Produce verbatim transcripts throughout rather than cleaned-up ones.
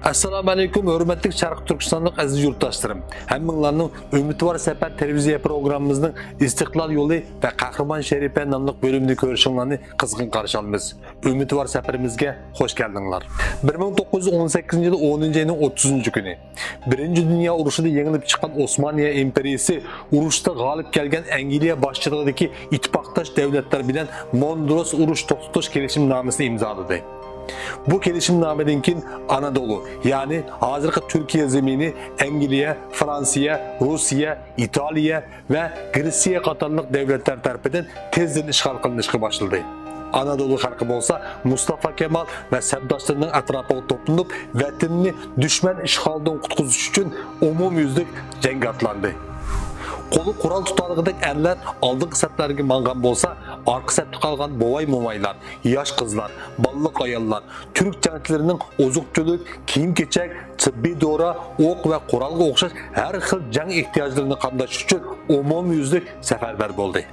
ئەسسالامۇ ئەلەيكۇم، ھۆرمەتلىك شەرقىي تۈركىستانلىق ئەزىز يۇرتداشلىرىم. ھەممىڭلارنىڭ ئۈمىدۋار سەپەر تېلېۋىزىيە پروگراممىمىزنىڭ ئىستىقلال يولى ۋە قەھرىمان شېرىپە ناملىق بۆلۈمىنى كۆرۈشۈڭلارنى قىزغىن قارشى ئالىمىز. ئۈمىدۋار سەپىرىمىزگە خوش كەلدىڭلار. بىر مىڭ توققۇز يۈز ئون سەككىزىنچى يىلى ئونىنچى ئاينىڭ ئوتتۇزىنچى كۈنى بىرىنچى دۇنيا ئۇرۇشىدا يېڭىلىپ چىققان ئوسمانىيە ئىمپېرىيىسى ئۇرۇشتا غالىب كەلگەن ئەنگلىيە باشچىلىقىدىكى ئىتتىپاقداش دۆلەتلەر بىلەن موندروس ئۇرۇش توختىتىش كېلىشىمنامىسىنى ئىمزالىدى. بۇ كېلىشىمنامىدىن كېيىن ئانادولۇ، يەنى ھازىرقى تۈركىيە زېمىنى ئەنگلىيە، فرانسىيە، روسىيە، ئىتالىيە ۋە گرېتسىيە قاتارلىق دۆلەتلەر تەرىپىدىن تېزدىن ئىشغال قىلىنىشقا باشلىدى. ئانادولۇ خەلقى بولسا مۇستافا كامال ۋە سەپداشلىرىنىڭ ئەتراپىغا توپلىنىپ، ۋەتىنىنى دۈشمەن ئىشغالىدىن قۇتقۇزۇش ئۈچۈن ئومۇميۈزلۈك جەڭگە ئاتلاندى. قولى قورال تۇتالىغۇدەك ئەرلەر ئالدىنقى سەپلەرگە ماڭغان بولسا، ئارقا سەپتە قالغان بوۋاي-مومايلار، ياش قىزلار، بالىلىق ئاياللار، تۈرك جەڭچىلىرىنىڭ ئوزۇق-تۈلۈك، كىيىم-كېچەك، تېببىي دورا، ئوق ۋە قورالغا ئوخشاش ھەر خىل جەڭ ئېھتىياجلىرىنى قامداش ئۈچۈن ئومۇميۈزلۈك سەپەرۋەر بولدى.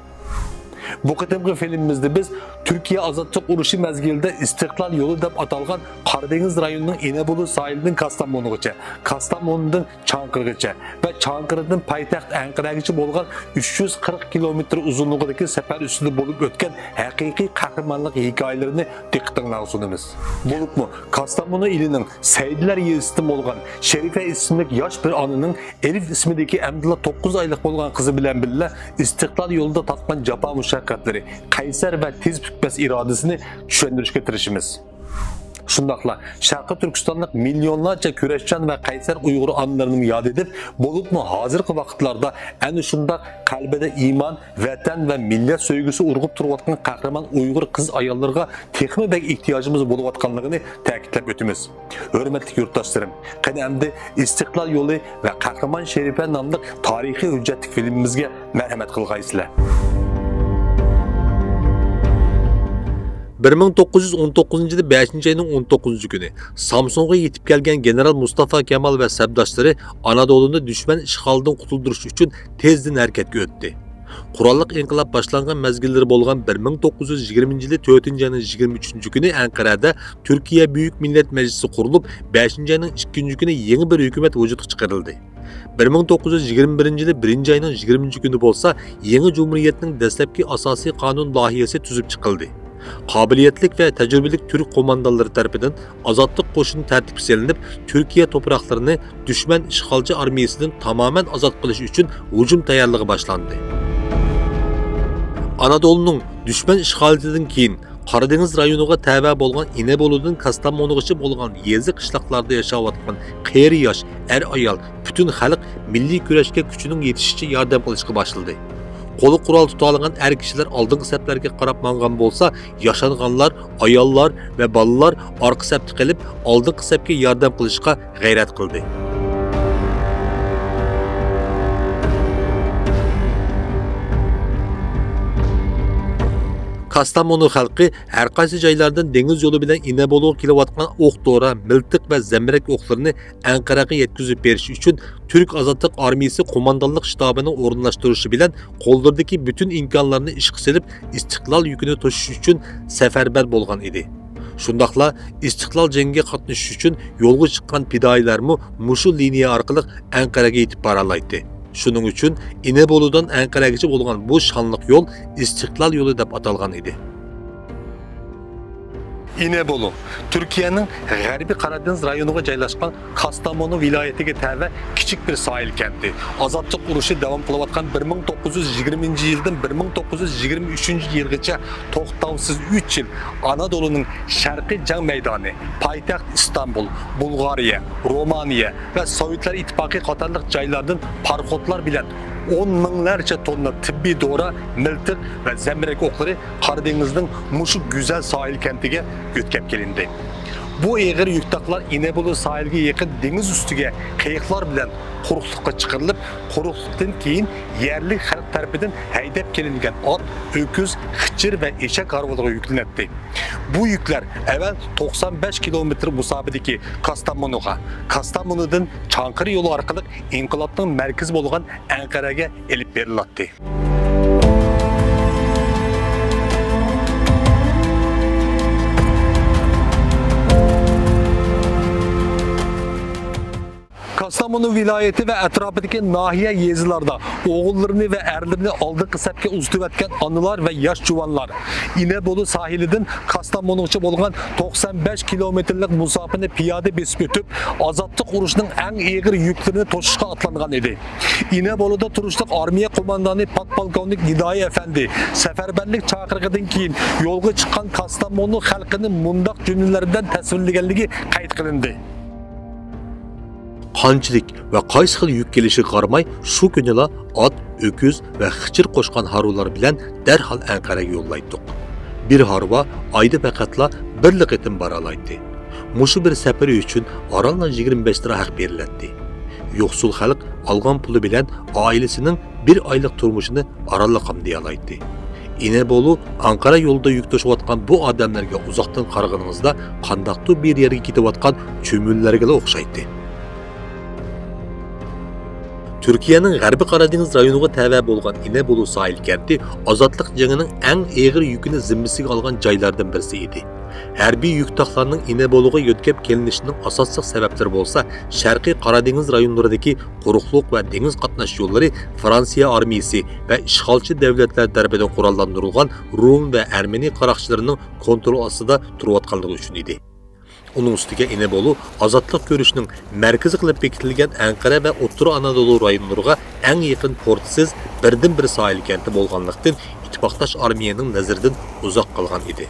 بۇ قېتىمقى فىلىمىمىزدە بىز تۈركىيە ئازادلىق ئۇرۇشى مەزگىلىدە ئىستىقلال يولى دەپ ئاتالغان قارا دېڭىز رايونىنىڭ ئىنەبولۇ ساھىلىدىن كاستامونۇغىچە، كاستامونۇدىن چانقىرىغىچە ۋە چانقىرىدىن پايتەخت ئەنقەرەگىچە بولغان ئۈچ يۈز قىرىق كىلومېتىر ئۇزۇنلۇقىدىكى سەپەر ئۈستىدە بولۇپ ئۆتكەن ھەقىقىي قەھرىمانلىق ھېكايىلىرىنى دىققىتىڭلارغا سۇنىمىز. بولۇپمۇ كاستامونۇ ئېلىنىڭ سەيدىلەر يېزىسىدىن بولغان شېرىپە ئىسىملىك ياش بىر ئانىنىڭ ئېلىف ئىسمىدىكى ئەمدىلا توققۇز ئايلىق بولغان قىزى بىلەن بىللە ئىستىقلال يولىدا تارتقان جاپا-مۇشەققەتلىرى، قەيسەر ۋە تېز پۈكمەس ئىرادىسىنى چۈشەندۈرۈشكە تىرىشىمىز. شۇنداقلا شەرقىي تۈركىستانلىق مىليونلارچە كۈرەشچان ۋە قەيسەر ئۇيغۇر ئانىلىرىنىمۇ ياد ئېتىپ، بولۇپمۇ ھازىرقى ۋاقىتلاردا ئەنە شۇنداق قەلبىدە ئىمان، ۋەتەن ۋە مىللەت سۆيگۈسى ئۇرغۇپ تۇرۇۋاتقان قەھرىمان ئۇيغۇر قىز-ئاياللىرىغا تېخىمۇ بەك ئېھتىياجىمىز بولۇۋاتقانلىقىنى تەكىتلەپ ئۆتىمىز. ھۆرمەتلىك يۇرتداشلىرىم، قېنى ئەمدى ئىستىقلال يولى ۋە قەھرىمان شېرىپە ناملىق تارىخىي ھۆججەتلىك فىلىمىمىزگە مەرھەمەت قىلغايسىلەر. بىر مىڭ توققۇز يۈز ئون توققۇزىنچى يىلى بەشىنچى ئاينىڭ ئون توققۇزىنچى كۈنى سامسۇنغا يېتىپ كەلگەن گېنېرال مۇستافا كامال ۋە سەپداشلىرى ئانادولۇنى دۈشمەن ئىشغالىدىن قۇتۇلدۇرۇش ئۈچۈن تېزدىن ھەرىكەتكە ئۆتتى. قوراللىق ئىنقىلاب باشلانغان مەزگىللىرى بولغان بىر مىڭ توققۇز يۈز يىگىرمىنچى يىلى تۆتىنچى ئاينىڭ يىگىرمە ئۈچىنچى كۈنى ئەنقەرەدە تۈركىيە بۈيۈك مىللەت مەجلىسى قۇرۇلۇپ، بەشىنچى ئاينىڭ ئىككىنچى كۈنى يېڭى بىر ھۆكۈمەت ۋۇجۇدقا چىقىرىلدى. بىر مىڭ توققۇز يۈز يىگىرمە بىرىنچى يىلى بىرىنچى ئاينىڭ يىگىرمىنچى كۈنى بولسا يېڭى جۇمھۇرىيەتنىڭ دەسلەپكى ئاساسىي قانۇن لايىھەسى تۈزۈپ چىقىلدى. قابىلىيەتلىك ۋە تەجرىبىلىك تۈرك قوماندانلىرى تەرىپىدىن ئازادلىق قوشۇنى تەرتىپكە سېلىنىپ، تۈركىيە توپراقلىرىنى دۈشمەن ئىشغالچى ئارمىيىسىدىن تامامەن ئازاد قىلىش ئۈچۈن ھۇجۇم تەييارلىقى باشلاندى. ئانادولۇنىڭ دۈشمەن ئىشغالىيىتىدىن كېيىن قارا دېڭىز رايونىغا تەۋە بولغان ئىنەبولۇدىن كاستامونۇغىچە بولغان يېزا قىشلاقلاردا ياشاۋاتقان قېرى ياش، ئەر-ئايال، پۈتۈن خەلق مىللىي كۈرەشكە كۈچىنىڭ يېتىشىچە ياردەم قىلىشقا باشلىدى. قولى قورال تۇتالىغان ئەر كىشىلەر ئالدىنقى سەپلەرگە قاراپ ماڭغان بولسا، ياشانغانلار، ئاياللار ۋە بالىلار ئارقا سەپتە قېلىپ، ئالدىنقى سەپكە ياردەم قىلىشقا غەيرەت قىلدى. كاستامونۇ خەلقى ھەرقايسى جايلاردىن دېڭىز يولى بىلەن ئىنەبولۇغا كېلىۋاتقان ئوق-دورا، مىلتىق ۋە زەمبىرەك ئوقلىرىنى ئەنقەرەگە يەتكۈزۈپ بېرىش ئۈچۈن تۈرك ئازادلىق ئارمىيىسى قوماندانلىق شتابىنىڭ ئورۇنلاشتۇرۇشى بىلەن قوللىرىدىكى پۈتۈن ئىمكانلارنى ئىشقا سېلىپ، ئىستىقلال يۈكىنى توشۇش ئۈچۈن سەپەربەر بولغان ئىدى. شۇنداقلا ئىستىقلال جەڭگىگە قاتنىشىش ئۈچۈن يولغا چىققان پىدائىيلارمۇ مۇشۇ لىنىيە ئارقىلىق ئەنقەرەگە يېتىپ بارالايتتى. شۇنىڭ ئۈچۈن ئىنەبولۇدىن ئەنقەرەگىچە بولغان بۇ شانلىق يول ئىستىقلال يولى دەپ ئاتالغان ئىدى. ئىنەبولۇ، تۈركىيەنىڭ غەربىي قارا دېڭىز رايونىغا جايلاشقان كاستامونۇ ۋىلايىتىگە تەۋە كىچىك بىر ساھىل كەنتى. ئازادلىق ئۇرۇشى داۋام قىلىۋاتقان بىر مىڭ توققۇز يۈز يىگىرمىنچى يىلدىن بىر مىڭ توققۇز يۈز يىگىرمە ئۈچىنچى يىلغىچە توختاۋسىز ئۈچ يىل ئانادولۇنىڭ شەرقىي جەڭ مەيدانى، پايتەخت ئىستانبۇل، بۇلغارىيە، رومانىيە ۋە سوۋېتلار ئىتتىپاقى قاتارلىق جايلاردىن پاراخوتلار بىلەن ئون مىڭلارچە توننا تېببىي دورا، مىلتىق ۋە زەمبىرەك ئوقلىرى قارا دېڭىزنىڭ مۇشۇ گۈزەل ساھىل كەنتىگە يۆتكەپ كېلىندى. بۇ ئېغىر يۈكتاقلار ئىنەبولۇ ساھىلگە يېقىن دېڭىز ئۈستىگە قېيىقلار بىلەن قۇرۇقلۇققا چىقىرىلىپ، قۇرۇقلۇقتىن كېيىن يەرلىك خەلق تەرىپىدىن ھەيدەپ كېلىنگەن ئات، ئۆكۈز، خىچىر ۋە ئېشەك ھارۋىلىرىغا يۈكلىنەتتى. بۇ يۈكلەر ئەۋەل توقسان بەش كىلومېتىر مۇساپىدىكى كاستامونۇغا، كاستامونۇدىن چاڭقىرى يولى ئارقىلىق ئىنقىلابنىڭ مەركىزى بولغان ئەنقەرەگە ئېلىپ بېرىلاتتى. كاستامونۇ ۋىلايىتى ۋە ئەتراپىدىكى ناھىيە، يېزىلاردا ئوغۇللىرىنى ۋە ئەرلىرىنى ئالدىنقى سەپكە ئۇزىتىۋەتكەن ئانىلار ۋە ياش جۇۋانلار ئىنەبولۇ ساھىلىدىن كاستامونۇغىچە بولغان توقسان بەش كىلومېتىرلىق مۇساپىنى پىيادە بېسىپ ئۆتۈپ، ئازادلىق ئۇرۇشىنىڭ ئەڭ ئېغىر يۈكلىرىنى توشۇشقا ئاتلانغان ئىدى. ئىنەبولۇدا تۇرۇشلۇق ئارمىيە قوماندانى پادپولكوۋنىك ھىدايە ئەپەندى سەپەربەرلىك چاقىرىقىدىن كېيىن يولغا چىققان كاستامونۇ خەلقىنى مۇنداق جۈملىلەر بىلەن تەسۋىرلىگەنلىكى قەيت قىلىندى. قانچىلىك ۋە قايسى خىل يۈك كېلىشىگە قارىماي، شۇ كۈنىلا ئات، ئۆكۈز ۋە خىچىر قوشقان ھارۋىلار بىلەن دەرھال ئەنقەرەگە يوللايتتۇق. بىر ھارۋا ئايدا پەقەتلا بىرلا قېتىم بارالايتتى. مۇشۇ بىر سەپىرى ئۈچۈن ئارانلا يىگىرمە بەش لىرا ھەق بېرىلەتتى. يوقسۇل خەلق ئالغان پۇلى بىلەن ئائىلىسىنىڭ بىر ئايلىق تۇرمۇشىنى ئارانلا قامدىيالايتتى. ئىنەبولۇ ئانقارا يولىدا يۈك توشۇۋاتقان بۇ ئادەملەرگە ئۇزاقتىن قارىغىنىڭىزدا قانداقتۇر بىر يەرگە كېتىۋاتقان چۆمۈلىلەرگىلا ئوخشايتتى. تۈركىيەنىڭ غەربىي قارا دېڭىز رايونىغا تەۋە بولغان ئىنەبولۇ ساھىل كەنتى ئازادلىق جېڭىنىڭ ئەڭ ئېغىر يۈكىنى زىممىسىگە ئالغان جايلاردىن بىرسى ئىدى. ھەربىي يۈك تاقلارنىڭ ئىنەبولۇغا يۆتكەپ كېلىنىشىنىڭ ئاساسلىق سەۋەبلىرى بولسا شەرقىي قارا دېڭىز رايونلىرىدىكى قۇرۇقلۇق ۋە دېڭىز قاتناش يوللىرى، فرانسىيە ئارمىيىسى ۋە ئىشغالچى دەۋلەتلەر تەرىپىدىن قوراللاندۇرۇلغان رۇم ۋە ئەرمېنىي قاراقچىلىرىنىڭ كونترول ئاستىدا تۇرۇۋاتقانلىقى ئۈچۈن ئىدى. ئۇنىڭ ئۈستىگە ئىنەبولۇ ئازادلىق كۈرىشىنىڭ مەركىزى قىلىپ بېكىتىلگەن ئەنقەرە ۋە ئوتتۇرا ئانادولۇ رايونلىرىغا ئەڭ يېقىن پورتسىز بىردىنبىر ساھىل كەنتى بولغانلىقتىن، ئىتتىپاقداش ئارمىيەنىڭ نەزىرىدىن ئۇزاق قالغان ئىدى.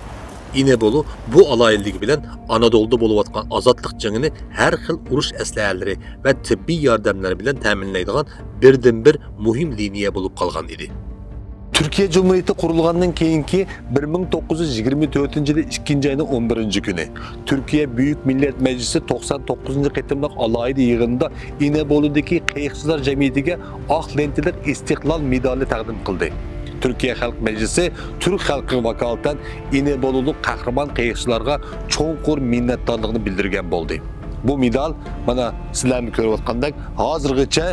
ئىنەبولۇ بۇ ئالاھىدىلىكى بىلەن ئانادولۇدا بولۇۋاتقان ئازادلىق جېڭىنى ھەر خىل ئۇرۇش ئەسلىھەلىرى ۋە تېببىي ياردەملەر بىلەن تەمىنلەيدىغان بىردىنبىر مۇھىم لىنىيە بولۇپ قالغان ئىدى. تۈركىيە جۇمھۇرىيىتى قۇرۇلغاندىن كېيىنكى بىر مىڭ توققۇز يۈز يىگىرمە تۆتىنچى يىلى ئىككىنچى ئاينىڭ ئون بىرىنچى كۈنى تۈركىيە بۈيۈك مىللەت مەجلىسى توقسان توققۇزىنچى قېتىملىق ئالاھىدە يىغىنىدا ئىنەبولۇدىكى قېيىقچىلار جەمئىيىتىگە ئاق لېنتىلىق ئىستىقلال مېدالى تەقدىم قىلدى. تۈركىيە خەلق مەجلىسى تۈرك خەلقىگە ۋاكالىتەن ئىنەبولۇلۇق قەھرىمان قېيىقچىلارغا چوڭقۇر مىننەتدارلىقىنى بىلدۈرگەن بولدى. بۇ مېدال، مانا، سىلەرمۇ كۆرۈۋاتقاندەك، ھازىرغىچە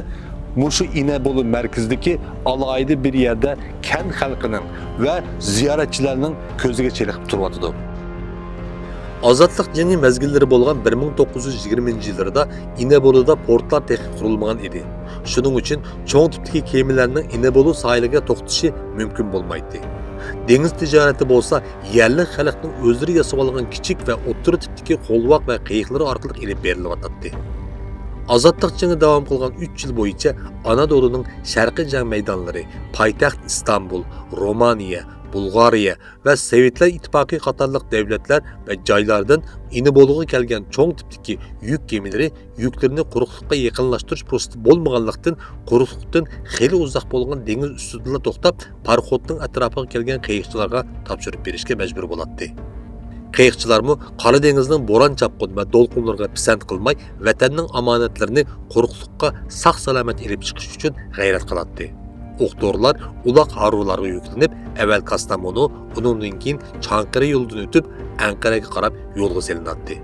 مۇشۇ ئىنەبولۇ مەركىزىدىكى ئالاھىدە بىر يەردە كەنت خەلقىنىڭ ۋە زىيارەتچىلەرنىڭ كۆزىگە چېلىقىپ تۇرۇۋاتىدۇ. ئازادلىق جېڭى مەزگىللىرى بولغان بىر مىڭ توققۇز يۈز يىگىرمىنچى يىللىرىدا ئىنەبولۇدا پورتلار تېخى قۇرۇلمىغان ئىدى. شۇنىڭ ئۈچۈن چوڭ تىپتىكى كېمىلەرنىڭ ئىنەبولۇ ساھىلىگە توختىشى مۇمكىن بولمايتتى. دېڭىز تىجارىتى بولسا يەرلىك خەلقنىڭ ئۆزلىرى ياسىۋالغان كىچىك ۋە ئوتتۇرا تىپتىكى قولۋاق ۋە قېيىقلىرى ئارقىلىق ئېلىپ بېرىلىۋاتاتتى. ئازادلىق جېڭى داۋام قىلغان ئۈچ يىل بويىچە ئانادولۇنىڭ شەرقىي جەڭ مەيدانلىرى، پايتەخت ئىستانبۇل، رومانىيە، بۇلغارىيە ۋە سوۋېتلار ئىتتىپاقى قاتارلىق دەۋلەتلەر ۋە جايلاردىن ئىنەبولۇغا كەلگەن چوڭ تىپتىكى يۈك گېمىلىرى يۈكلىرىنى قۇرۇقلۇققا يېقىنلاشتۇرۇش پۇرسىتى بولمىغانلىقتىن، قۇرۇقلۇقتىن خېلى ئۇزاق بولغان دېڭىز ئۈستىدىلا توختاپ، پاراخوتنىڭ ئەتراپىغا كەلگەن قېيىقچىلارغا تاپشۇرۇپ بېرىشكە مەجبۇر بولاتتى. قېيىقچىلارمۇ قارا دېڭىزنىڭ بوران-چاپقۇن ۋە دولقۇنلىرىغا پىسەنت قىلماي، ۋەتەننىڭ ئامانەتلىرىنى قۇرۇقلۇققا ساق-سالامەت ئېلىپ چىقىش ئۈچۈن غەيرەت قىلاتتى. ئوق-دورىلار ئۇلاق ھارۋىلارغا يۈكلىنىپ، ئەۋۋەل كاستامونۇ، ئۇنىڭدىن كېيىن چانقىرى يولىدىن ئۆتۈپ، ئەنقەرەگە قاراپ يولغا سېلىناتتى.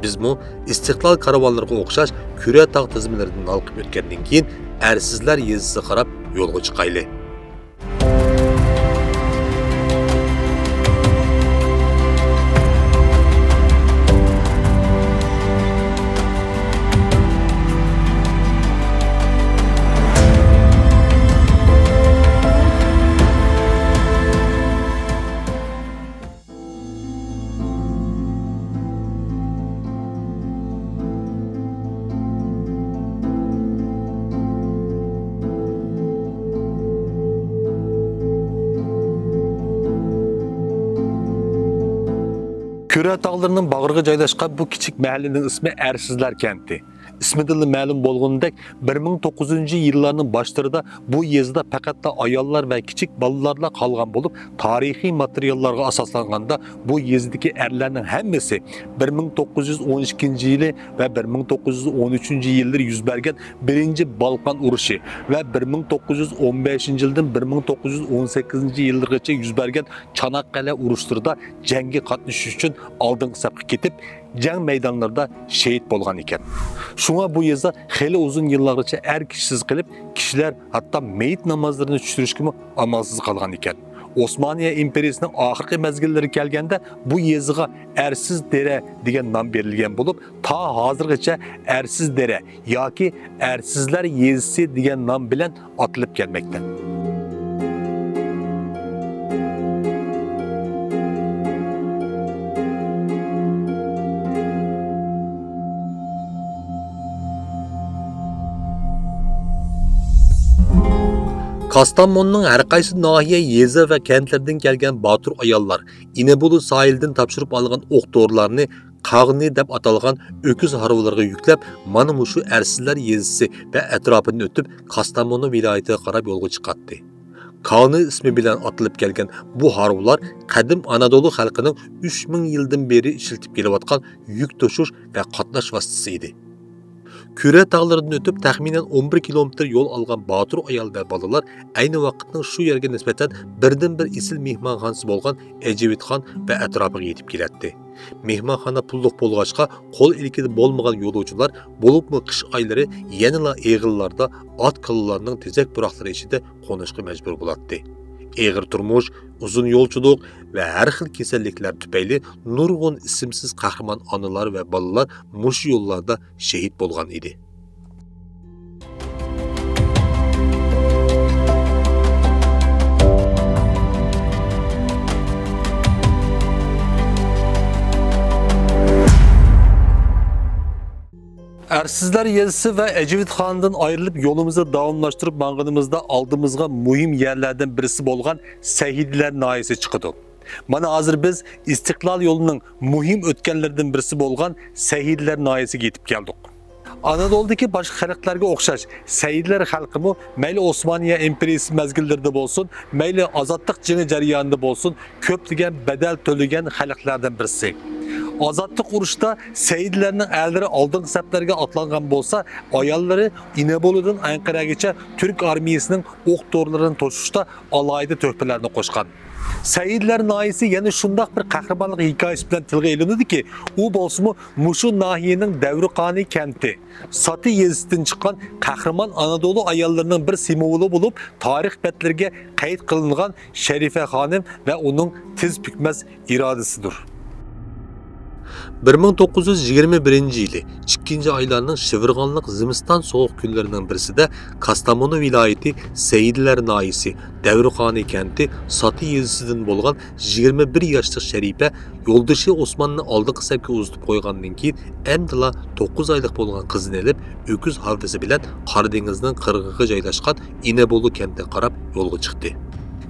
بىزمۇ ئىستىقلال كارۋانلىرىغا ئوخشاش كۈرە تاغ تىزمىلىرىدىن ھالقىپ ئۆتكەندىن كېيىن، ئەرسىزلەر يېزىسىغا قاراپ يولغا چىقايلى. كۈرە تاغلىرىنىڭ باغرىغا جايلاشقان بۇ كىچىك مەھەللىنىڭ ئىسمى ئەرسىزلەر كەنتى. ئىسمىدىنلا مەلۇم بولغىنىدەك، بىر مىڭ توققۇز يۈزىنچى يىللارنىڭ باشلىرىدا بۇ يېزىدا پەقەتلا ئاياللار ۋە كىچىك بالىلارلا قالغان بولۇپ، تارىخىي ماتېرىياللارغا ئاساسلانغاندا، بۇ يېزىدىكى ئەرلەرنىڭ ھەممىسى بىر مىڭ توققۇز يۈز ئون ئىككىنچى يىلى ۋە بىر مىڭ توققۇز يۈز ئون ئۈچىنچى يىللىرى يۈز بەرگەن بىرىنچى بالقان ئۇرۇشى ۋە بىر مىڭ توققۇز يۈز ئون بەشىنچى يىلدىن بىر مىڭ توققۇز يۈز ئون سەككىزىنچى يىللىرىغىچە يۈز بەرگەن چاناققەلە ئۇرۇشلىرىدا جەڭگە قاتنىشىش ئۈچۈن ئالدىنقى سەپكە كېتىپ، جەڭ مەيدانلىرىدا شېھىت بولغان ئىكەن. شۇڭا بۇ يېزا خېلى ئۇزۇن يىللارغىچە ئەر كىشىسىز قېلىپ، كىشىلەر ھەتتا مېيىت نامازلىرىنى چۈشۈرۈشكىمۇ ئامالسىز قالغان ئىكەن. ئوسمانىيە ئىمپېرىيىسىنىڭ ئاخىرقى مەزگىللىرى كەلگەندە، بۇ يېزىغا ئەرسىز دەرە دېگەن نام بېرىلگەن بولۇپ، تا ھازىرغىچە ئەرسىز دەرە ياكى ئەرسىزلەر يېزىسى دېگەن نام بىلەن ئاتىلىپ كەلمەكتە. كاستاموننىڭ ھەر قايسى ناھىيە، يېزا ۋە كەنتلىرىدىن كەلگەن باتۇر ئاياللار ئىنەبولۇ ساھىلىدىن تاپشۇرۇپ ئالغان ئوق-دورىلارنى قاغنى دەپ ئاتالغان ئۆكۈز ھارۋىلىرىغا يۈكلەپ، مانا مۇشۇ ئەرسىزلەر يېزىسى ۋە ئەتراپىدىن ئۆتۈپ، كاستامونۇ ۋىلايىتىگە قاراپ يولغا چىقاتتى. كاغنى ئىسمى بىلەن ئاتىلىپ كەلگەن بۇ ھارۋىلار قەدىم ئانادولۇ خەلقىنىڭ ئۈچ مىڭ يىلدىن بېرى ئىشلىتىپ كېلىۋاتقان يۈك توشۇش ۋە قاتناش ۋاسىتىسى ئىدى. كۈرە تاغلىرىدىن ئۆتۈپ، تەخمىنەن ئون بىر كىلومېتىر يول ئالغان باتۇر ئايال ۋە بالىلار ئەينى ۋاقىتنىڭ شۇ يەرگە نىسبەتەن بىردىنبىر ئېسىل مېھمانخانىسى بولغان ئەجىۋىتخان ۋە ئەتراپىغا يېتىپ كېلەتتى. مېھمانخانا پۇللۇق بولغاچقا، قول ئىلكىدە بولمىغان يولۇچىلار، بولۇپمۇ قىش ئايلىرى يەنىلا ئېغىللاردا ئات كالىلارنىڭ تېزەك پۇراقلىرى ئىچىدە قونۇشقا مەجبۇر بولاتتى. ئېغىر تۇرمۇش، ئۇزۇن يولچىلىق ۋە ھەر خىل كېسەللىكلەر تۈپەيلى نۇرغۇن ئىسىمسىز قەھرىمان ئانىلار ۋە بالىلار مۇشۇ يوللاردا شېھىت بولغان ئىدى. ئەرسىزلەر يېزىسى ۋە ئەجىۋىتخانىدىن ئايرىلىپ، يولىمىزنى داۋاملاشتۇرۇپ ماڭغىنىمىزدا، ئالدىمىزغا مۇھىم يەرلەردىن بىرسى بولغان سەيدىلەر ناھىيەسى چىقىدۇ. مانا، ھازىر بىز ئىستىقلال يولىنىڭ مۇھىم ئۆتكەنلىرىدىن بىرسى بولغان سەيدىلەر ناھىيەسىگە يېتىپ كەلدۇق. ئانادولدىكى باشقا خەلقلەرگە ئوخشاش، سەيدىلەر خەلقىمۇ مەيلى ئوسمانىيە ئىمپېرىيىسى مەزگىللىرىدە بولسۇن، مەيلى ئازادلىق جېڭى جەريانىدا بولسۇن، كۆپلىگەن بەدەل تۆلىگەن خەلقلەردىن بىرسى. ئازادلىق ئۇرۇشىدا سەيدىلەرنىڭ ئەرلىرى ئالدىنقى سەپلەرگە ئاتلانغان بولسا، ئاياللىرى ئىنەبولۇدىن ئەنقەرەگىچە تۈرك ئارمىيەسىنىڭ ئوق-دورىلىرىنى توشۇشتا ئالاھىدە تۆھپىلەرنى قوشقان. سەيدىلەر ناھىيەسى يەنە شۇنداق بىر قەھرىمانلىق ھېكايىسى بىلەن تىلغا ئېلىنىدۇكى، ئۇ بولسىمۇ مۇشۇ ناھىيەنىڭ دەۋرىخانى كەنتى، ساتى يېزىسىدىن چىققان قەھرىمان ئانادولۇ ئاياللىرىنىڭ بىر سىمۋولى بولۇپ، تارىخ بەتلىرىگە قەيت قىلىنغان شەرىپە خانىم ۋە ئۇنىڭ تىز پۈكمەس ئىرادىسىدۇر. بىر مىڭ توققۇز يۈز يىگىرمە بىرىنچى يىلى ئىككىنچى ئايلارنىڭ شىۋىرغانلىق زىمىستان سوغۇق كۈنلىرىنىڭ بىرسىدە كاستامونۇ ۋىلايىتى سەيدىلەر ناھىيەسى دەۋرىخانى كەنتى ساتى يېزىسىدىن بولغان يىگىرمە بىر ياشلىق شەرىپە يولدىشى ئوسماننى ئالدىنقى سەپكە ئۇزىتىپ قويغاندىن كېيىن، ئەمدىلا توققۇز ئايلىق بولغان قىزىنى ئېلىپ، ئۆكۈز ھارۋىسى بىلەن قارا دېڭىزنىڭ قىرغىقىغا جايلاشقان ئىنەبولۇ كەنتىگە قاراپ يولغا چىقتى.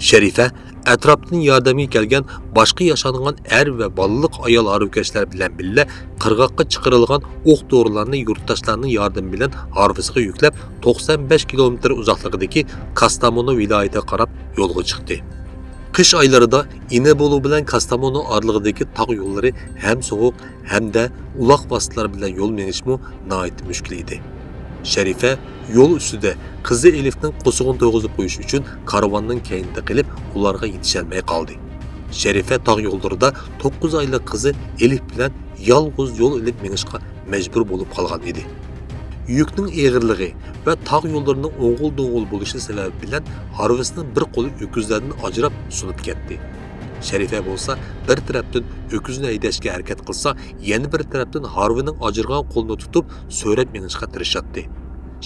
شەرىپە ئەتراپتىن ياردەمگە كەلگەن باشقا ياشانغان ئەر ۋە بالىلىق ئايال ھارۋىكەشلەر بىلەن بىللە قىرغاققا چىقىرىلغان ئوق-دورىلارنى يۇرتداشلارنىڭ ياردىمى بىلەن ھارۋىسىغا يۈكلەپ، توقسان بەش كىلومېتىر ئۇزاقلىقىدىكى كاستامونۇ ۋىلايىتىگە قاراپ يولغا چىقتى. قىش ئايلىرىدا ئىنەبولۇ بىلەن كاستامونۇ ئارىلىقىدىكى تاغ يوللىرى ھەم سوغۇق، ھەمدە ئۇلاق ۋاسىتىلەر بىلەن يول مېڭىشمۇ ناھايىتى مۈشكۈل ئىدى. شەرىپە يول ئۈستىدە قىزى ئېلىفنىڭ قورسىقىنى تويغۇزۇپ قويۇش ئۈچۈن كارۋاننىڭ كەينىدە قېلىپ، ئۇلارغا يېتىشەلمەي قالدى. شەرىپە تاغ يوللىرىدا توققۇز ئايلىق قىزى ئېلىف بىلەن يالغۇز يول ئېلىپ مېڭىشقا مەجبۇر بولۇپ قالغان ئىدى. يۈكنىڭ ئېغىرلىقى ۋە تاغ يوللىرىنىڭ ئوڭغۇل-دوڭغۇل بولۇشى سەۋەبى بىلەن ھارۋىسىنىڭ بىر قولى ئۆكۈزلەردىن ئاجراپ سۇنۇپ كەتتى. شەرىپە بولسا بىر تەرەپتىن ئۆكۈزنى ھەيدەشكە ھەرىكەت قىلسا، يەنە بىر تەرەپتىن ھارۋىنىڭ ئاجرىغان قولىنى تۇتۇپ سۆرەپ مېڭىشقا تىرىشاتتى.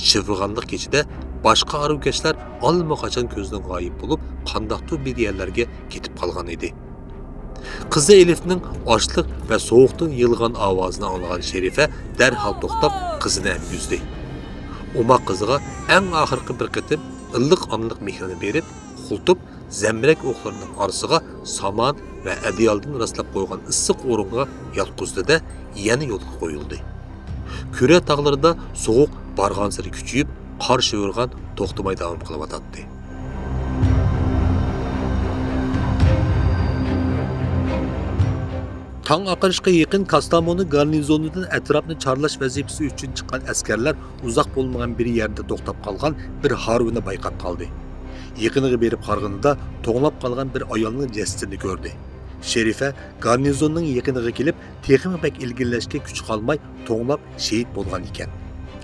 شىۋىرغانلىق كېچىدە باشقا ھارۋىكەشلەر ئاللىماقاچان كۆزدىن غايىب بولۇپ، قانداقتۇر بىر يەرلەرگە كېتىپ قالغان ئىدى. قىزى ئېلىفنىڭ ئاچلىق ۋە سوغۇقتىن يىغلىغان ئاۋازىنى ئاڭلىغان شەرىپە دەرھال توختاپ، قىزىنى ئەمگۈزدى. ئوماق قىزىغا ئەڭ ئاخىرقى بىر قېتىم ئىللىق ئانىلىق مېھرىنى بېرىپ، ئۇخلىتىپ، زەمبىرەك ئوقلىرىنىڭ ئارىسىغا سامان ۋە ئەدىيالدىن راسلاپ قويغان ئىسسىق ئورۇنغا ياتقۇزدى-دە، يەنە يولغا قويۇلدى. كۈرە تاغلىرىدا سوغۇق بارغانسېرى كۈچىيىپ، قار شىۋىرغان توختىماي داۋام قىلىۋاتاتتى. تاڭ ئاقىرىشقا يېقىن كاستامونۇ گارنىزونىدىن ئەتراپنى چارلاش ۋەزىپىسى ئۈچۈن چىققان ئەسكەرلەر ئۇزاق بولمىغان بىر يەردە توختاپ قالغان بىر ھارۋىنى بايقاپ قالدى. يېقىنىغا بېرىپ قارىغىنىدا، توڭلاپ قالغان بىر ئايالنىڭ جەسىتىنى كۆردى. شېرىفە گارنىزوننىڭ يېقىنىغا كېلىپ، تېخىمۇ بەك ئىلگىرىلەشكە كۈچى قالماي، توڭلاپ شېھىت بولغان ئىكەن.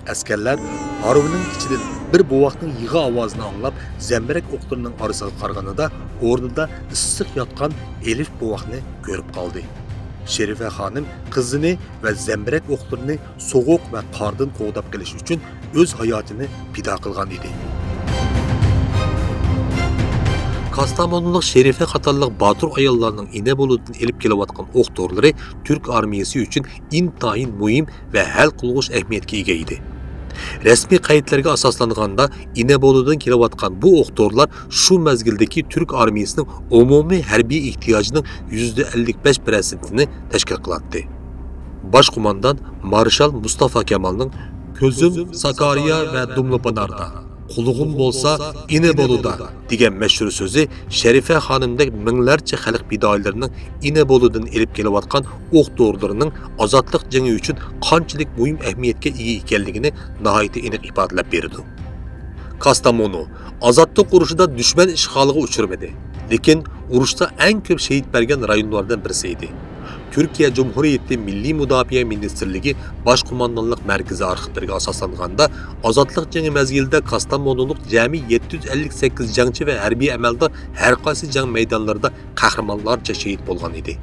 ئەسكەرلەر ھارۋىنىڭ ئىچىدىن بىر بوۋاقنىڭ يىغا ئاۋازىنى ئاڭلاپ، زەمبىرەك ئوقلىرىنىڭ ئارىسىغا قارىغىنىدا، ئورنىدا ئىسسىق ياتقان ئېلىپ بوۋاقنى كۆرۈپ قالدى. شېرىپە خانىم قىزىنى ۋە زەمبىرەك ئوقلىرىنى سوغۇق ۋە قاردىن قوغداپ قېلىش ئۈچۈن ئۆز ھاياتىنى پىدا قىلغان ئىدى. كاستامونۇلۇق شېرىپە قاتارلىق باتۇر ئاياللارنىڭ ئىنەبولۇدىن ئېلىپ كېلىۋاتقان ئوق دورىلىرى تۈرك ئارمىيەسى ئۈچۈن ئىنتايىن مۇھىم ۋە ھەل قىلغۇچ ئەھمىيەتكە ئىگە ئىدى. رەسمىي قەيتلەرگە ئاساسلانغاندا، ئىنەبولۇدىن كېلىۋاتقان بۇ ئوق دورىلار شۇ مەزگىلدىكى تۈرك ئارمىيەسىنىڭ ئومۇمىي ھەربىي ئېھتىياجىنىڭ يۈزدە ئەللىك بەش پىرسەنتىنى تەشكىل قىلاتتى. باش قوماندان مارشال مۇستافا كامالنىڭ «كۆزۈم ساكارىيا ۋە دۇملۇپىناردا، قۇلىقىم بولسا ئىنەبولۇدا» دېگەن مەشھۇر سۆزى شەرىپە خانىمدەك مىڭلارچە خەلق پىدائىيلىرىنىڭ ئىنەبولۇدىن ئېلىپ كېلىۋاتقان ئوق دورىلىرىنىڭ ئازادلىق جېڭى ئۈچۈن قانچىلىك مۇھىم ئەھمىيەتكە ئىگە ئىكەنلىكىنى ناھايىتى ئېنىق ئىپادىلەپ بېرىدۇ. كاستامونۇ ئازادلىق ئۇرۇشىدا دۈشمەن ئىشغالىغا ئۇچرىمىدى، لېكىن ئۇرۇشتا ئەڭ كۆپ شېھىت بەرگەن رايونلاردىن بىرسى ئىدى. تۈركىيە جۇمھۇرىيىتى مىللىي مۇداپىئە مىنىستىرلىكى باش قوماندانلىق مەركىزى ئارخىپلىرىگە ئاساسلانغاندا، ئازادلىق جېڭى مەزگىلىدە كاستامونۇلۇق جەمئىي يەتتە يۈز ئەللىك سەككىز جەڭچى ۋە ھەربىي ئەمەلدار ھەر قايسى جەڭ مەيدانلىرىدا قەھرىمانلارچە شېھىت بولغان ئىدى.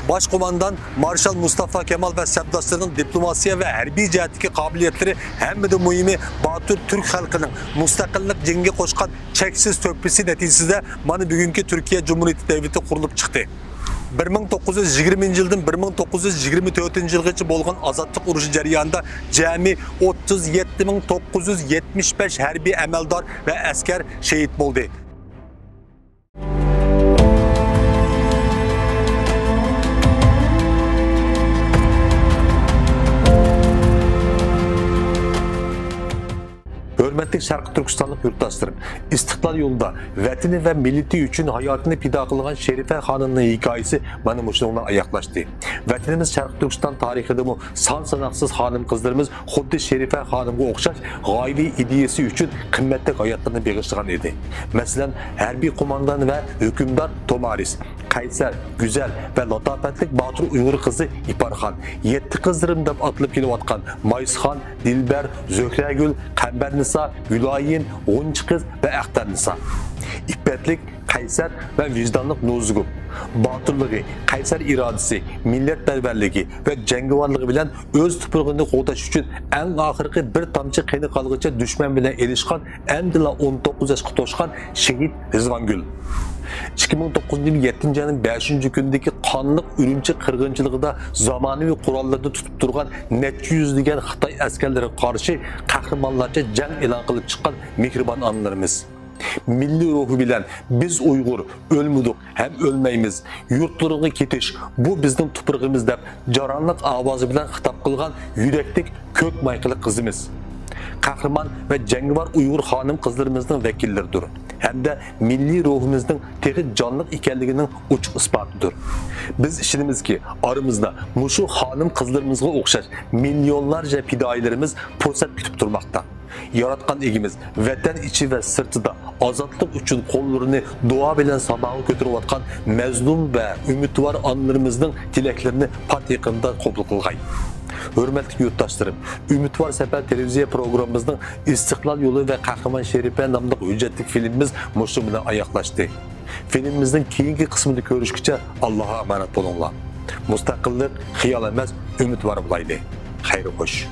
باش قوماندان مارشال مۇستافا كامال ۋە سەپداشلىرىنىڭ دىپلوماتىيە ۋە ھەربىي جەھەتتىكى قابىلىيەتلىرى ھەممىدىن مۇھىمى باتۇر تۈرك خەلقىنىڭ مۇستەقىللىق جېڭىگە قوشقان چەكسىز تۆھپىسى نەتىجىسىدە مانا بۈگۈنكى تۈركىيە جۇمھۇرىيىتى دەۋلىتى قۇرۇلۇپ چىقتى. بىر مىڭ توققۇز يۈز يىگىرمىنچى يىلدىن بىر مىڭ توققۇز يۈز يىگىرمە تۆتىنچى يىلغىچە بولغان ئازادلىق ئۇرۇشى جەريانىدا جەمئىي ئوتتۇز يەتتە مىڭ توققۇز يۈز يەتمىش بەش ھەربىي ئەمەلدار ۋە ئەسكەر شېھىت بولدى. ھۆرمەتلىك شەرقىي تۈركىستانلىق يۇرتداشلىرىم، ئىستىقلال يولىدا ۋەتىنى ۋە مىللىتى ئۈچۈن ھاياتىنى پىدا قىلغان شېرىپە خانىمنىڭ ھېكايىسى مانا مۇشۇنىڭ بىلەن ئاياغلاشتى. ۋەتىنىمىز شەرقىي تۈركىستان تارىخىدىمۇ سان ساناقسىز خانىم-قىزلىرىمىز خۇددى شېرىپە خانىمغا ئوخشاش غايىۋى ئىدىيەسى ئۈچۈن قىممەتلىك ھاياتلىرىنى بېغىشلىغان ئىدى. مەسىلەن، ھەربىي قوماندان ۋە ھۆكۈمدار تومارىس، قەيسەر، گۈزەل ۋە لاتاپەتلىك باتۇر ئۇيغۇر قىزى ئىپارخان، يەتتە قىزلىرىم دەپ ئاتىلىپ كېلىۋاتقان مايسىخان، دىلبەر، زۆھرەگۈل، قەمبەرنىسا، گۈلايىم، غۇنچە قىز ۋە ئەختەرنىسا. ئىپپەتلىك، قەيسەر ۋە ۋىجدانلىق نوزۇگۇم. باتۇرلۇقى، قەيسەر ئىرادىسى، مىللەتپەرۋەرلىكى ۋە جەڭگىۋارلىقى بىلەن ئۆز تۇپرىقىنى قوغداش ئۈچۈن ئەڭ ئاخىرقى بىر تامچە قېنى قالغىچە دۈشمەن بىلەن ئېلىشقان ئەمدىلا ئون توققۇز ياشقا توشقان شېھىت رىزۋانگۈل. ئىككى مىڭ توققۇزىنچى يىل يەتتىنچى ئاينىڭ بەشىنچى كۈنىدىكى قانلىق ئۈرۈمچى قىرغىنچىلىقىدا زامانىۋى قوراللىرىنى تۇتۇپ تۇرغان نەچچە يۈزلىگەن خىتاي ئەسكەرلىرىگە قارشى قەھرىمانلارچە جەڭ ئېلان قىلىپ چىققان مېھرىبان ئانىلىرىمىز. مىللىي روھى بىلەن «بىز ئۇيغۇر، ئۆلمىدۇق ھەم ئۆلمەيمىز، يۇرتلىرىغا كېتىش، بۇ بىزنىڭ تۇپرىقىمىز» دەپ جارانلىق ئاۋازى بىلەن خىتاب قىلغان يۈرەكلىك كۆك مايكىلىق قىزىمىز، قەھرىمان ۋە جەڭگىۋار ئۇيغۇر خانىم-قىزلىرىمىزنىڭ ۋەكىللىرىدۇر ھەمدە مىللىي روھىمىزنىڭ تېخى جانلىق ئىكەنلىكىنىڭ ئوچۇق ئىسپاتىدۇر. بىز ئىشىنىمىزكى، ئارىمىزدا مۇشۇ خانىم-قىزلىرىمىزغا ئوخشاش مىليونلارچە پىدائىيلىرىمىز پۇرسەت كۈتۈپ تۇرماقتا. ياراتقان ئىگىمىز ۋەتەن ئىچى ۋە سىرتىدا ئازادلىق ئۈچۈن قوللىرىنى دۇئا بىلەن ساماغا كۆتۈرۈۋاتقان مەزلۇم ۋە ئۈمىدۋار ئانىلىرىمىزنىڭ تىلەكلىرىنى پات يېقىندا قوبۇل قىلغاي. ھۆرمەتلىك يۇرتداشلىرىم، ئۈمىدۋار سەپەر تېلېۋىزىيە پروگراممىمىزنىڭ ئىستىقلال يولى ۋە قەھرىمان شېرىپە ناملىق ھۆججەتلىك فىلىمىمىز مۇشۇ بىلەن ئاياغلاشتى. فىلىمىمىزنىڭ كېيىنكى قىسمىدا كۆرۈشكىچە ئاللاھقا ئامانەت بولۇڭلار. مۇستەقىللىق خىيال ئەمەس، ئۈمىدۋار بولايلى. خەير خوش.